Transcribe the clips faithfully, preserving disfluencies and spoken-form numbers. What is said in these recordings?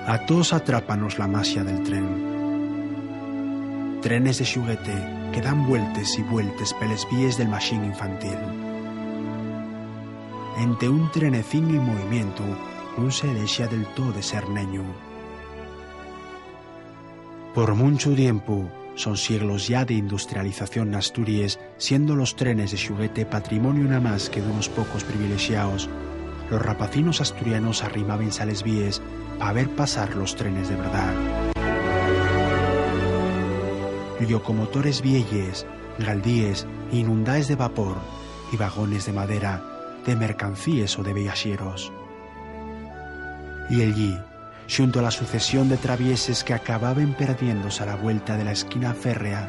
A toos atrápanos la maxia del tren. Trenes de xuguete que dan vueltes y vueltes peles víes del maxín infantil. Ente un trenecín en movimientu nun se dexa del too de ser neñu. Por munchu tiempu, son sieglos yá de industrialización n'Asturies, siendo los trenes de xuguete patrimoniu namás que d'unos pocos privilexiaos, los rapacinos asturianos arrimábense a les víes pa ver pasar los trenes de verdá. Llocomotores vielles, galdíes, inundaes de vapor, y vagones de madera, de mercancíes o de viaxeros. Y ellí, xunto a la sucesión de travieses que acababen perdiéndose a la vuelta de la esquina férrea,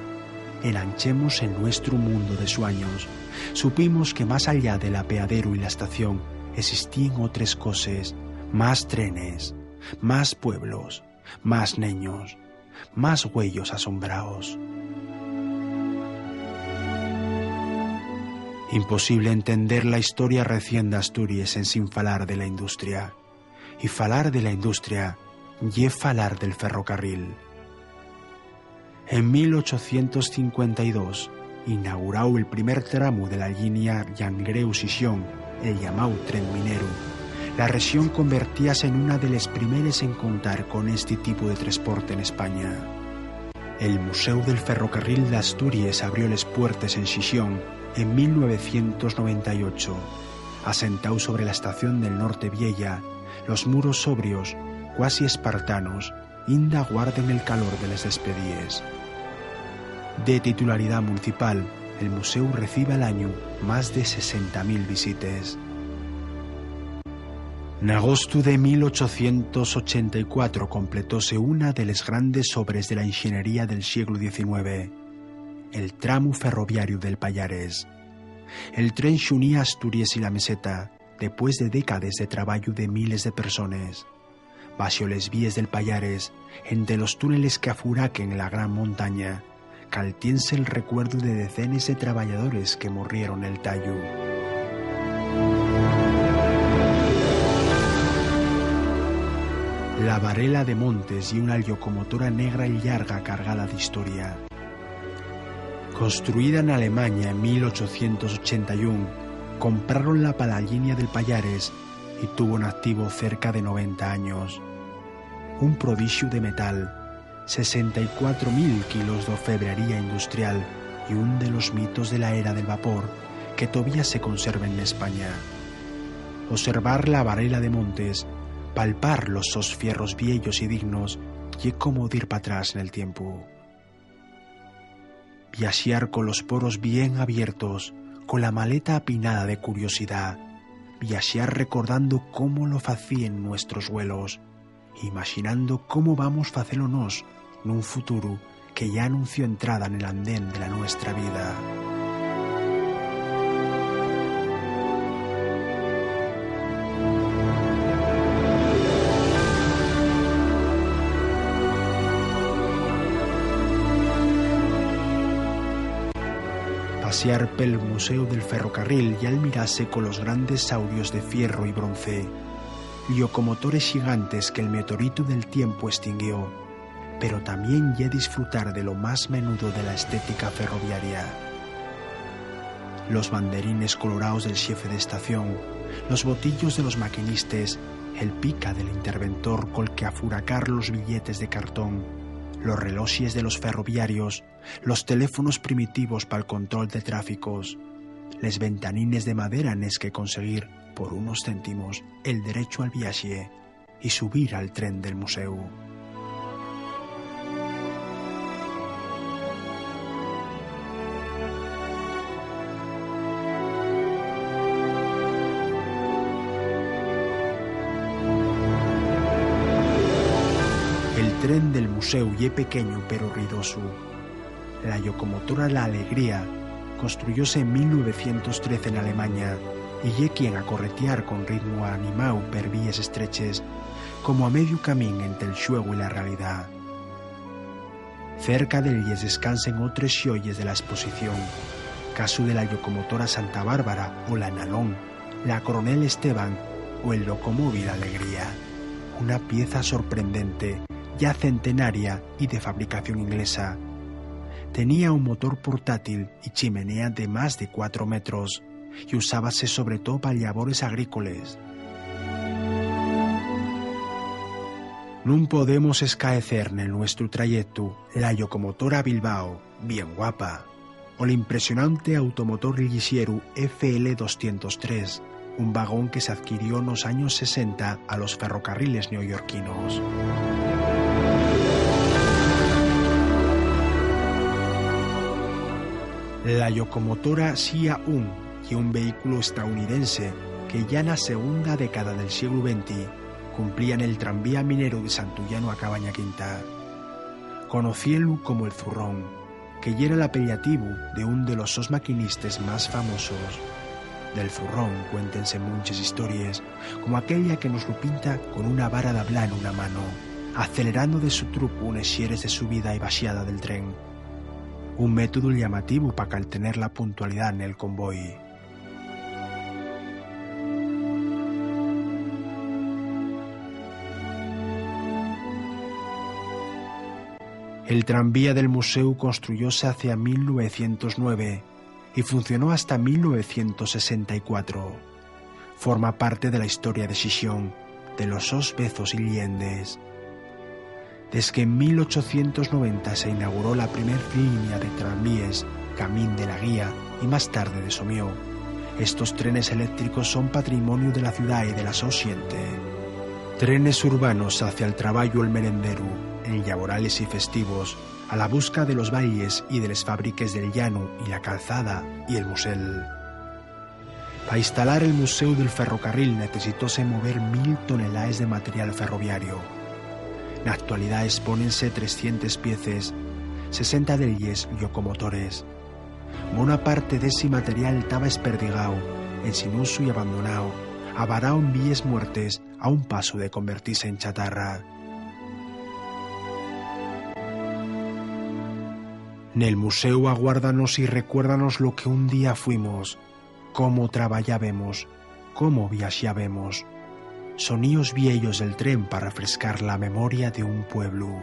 enanchemos el nuestru mundu de suaños. Supimos que más allá del apeadero y la estación existíen otres coses, más trenes, más pueblos, más neños, más güeyos asombraos. Imposible entender la historia recién d'Asturies ensin falar de la industria. Y falar de la industria ye falar del ferrocarril. En mil ochocientos cincuenta y dos, inauguráu el primer tramu de la llinia Llangreu-Xixón, el llamáu tren mineru, la rexón convertíase nuna de les primeres en contar con esti tipu de tresporte n'España. El Muséu del Ferrocarril d'Asturies abrió les puertes en Xixón en mil novecientos noventa y ocho, asentáu sobre la estación del Norte Vieya, los muros sobrios, cuasi espartanos, inda guarden el calor de les despedíes. De titularidá municipal, el muséu recibe al añu más de sesenta mil visites. N'agostu de mil ochocientos ochenta y cuatro completóse una de les grandes obres de la inxeniería del sieglu diecinueve, el tramu ferroviariu del Payares. El tren xunía Asturies y la Meseta, depués de décades de trabayu de miles de persones. Baxo les víes del Payares, ente los túneles qu'afuraquen la gran montaña, caltiénse'l recuerdu de decenes de trabayadores que morrieron nel tallu. La Varela de Montes ye una llocomotora negra llarga cargada d'historia. Construida n'Alemaña en mil ochocientos ochenta y un, compráronla pa la llinia del Payares y tuvo n'activo cerca de noventa años. Un prodixu de metal, sesenta y cuatro mil kilos d'ofebrería industrial y un de los mitos de la era del vapor que tovía se conserven n'España. Oservar la Varela de Montes, palpar los sos fierros vieyos y dignos, ye como dir p'atrás nel tiempu. Viaxiar colos poros bien abiertos, cola maleta apinada de curiosidá, viaxiar recordando cómo lo facíen nuestros güelos, imaxinando cómo vamos facelo nós nun futuru que yá anunció entrada nel andén de la nuestra vida. Pasiar pel Muséu del Ferrocarril y almirase colos grandes saurios de fierro y bronce, llocomotores xigantes que'l meteoritu del tiempu estinguió, pero tamién ye disfrutar de lo más menudo de la estética ferroviaria. Los banderines coloraos del xefe d'estación, los botillos de los maquinistes, el pica del interventor col que afuracar los billetes de cartón, los reloxes de los ferroviarios, los teléfonos primitivos pal control de tráficos, les ventanines de madera nes que conseguir, por unos céntimos, el derechu al viaxe, y subir al tren del muséu. El tren del muséu ye pequeñu pero ruidosu. La llocomotora La Alegría construyóse en mil novecientos trece n'Alemaña y ye quien a corretiar con ritmu animáu per víes estreches, como a mediu camín ente'l xuegu y la realidá. Cerca d'elles descansen otres xoyes de la esposición, casu de la llocomotora Santa Bárbara o la Nalón, la Coronel Esteban o el locomóvil Alegría. una pieza sorprendente, ya centenaria y de fabricación inglesa. Tenía un motor portátil y chimenea de más de cuatro metros, y usábase sobre todo pa llabores agrícoles. Nun podemos escaecer nel nuestru trayectu la llocomotora Bilbao, bien guapa, o l'impresionante automotor llixeru F L doscientos tres, un vagón que s'adquirió nos años sesenta a los ferrocarriles neoyorquinos. La llocomotora Sia un ye un vehículu estaunidense que ya na segunda década del sieglu venti cumplía nel tranvía mineru de Santullanu a Cabaña Quinta. Conocíenlu como el Zurrón, que yera l'apellativu de un de los sos maquinistes más famosos. Del Zurrón cuéntense munches histories, como aquella que nos lo pinta con una vara d'ablá nuna mano, acelerando de su trucu nes xeres de subida y baxada del tren. Un métodu llamativu pa caltener la puntualidá nel convoi. El tranvía del muséu construyóse hacia mil novecientos nueve y funcionó hasta mil novecientos sesenta y cuatro. Forma parte de la historia de Xixón, de los sos vezos y lliendes. Desque en mil ochocientos noventa se inauguró la primer línea de tranvíes, Camín de la Guía, y más tarde de Somió, estos trenes eléctricos son patrimoniu de la ciudá y de la so xente. Trenes urbanos hacia el trabayu, el merenderu, en llaborales y festivos, a la busca de los bailes y de les fábriques del Llanu y la Calzada y el Musel. Pa instalar el Muséu del Ferrocarril necesitóse mover mil tonelaes de material ferroviario. Na actualidá espónense trescientes pieces, sesenta d'elles llocomotores. Bona parte d'esi material taba esperdigáu, ensin usu y abandonao, avarao en víes muertes, a un pasu de convertise en chatarra. Nel muséu aguárdanos y recuérdanos lo que un día fuimos, cómo trabayábemos, cómo viaxábemos. Soníos vieyos del tren pa refrescar la memoria de un pueblu.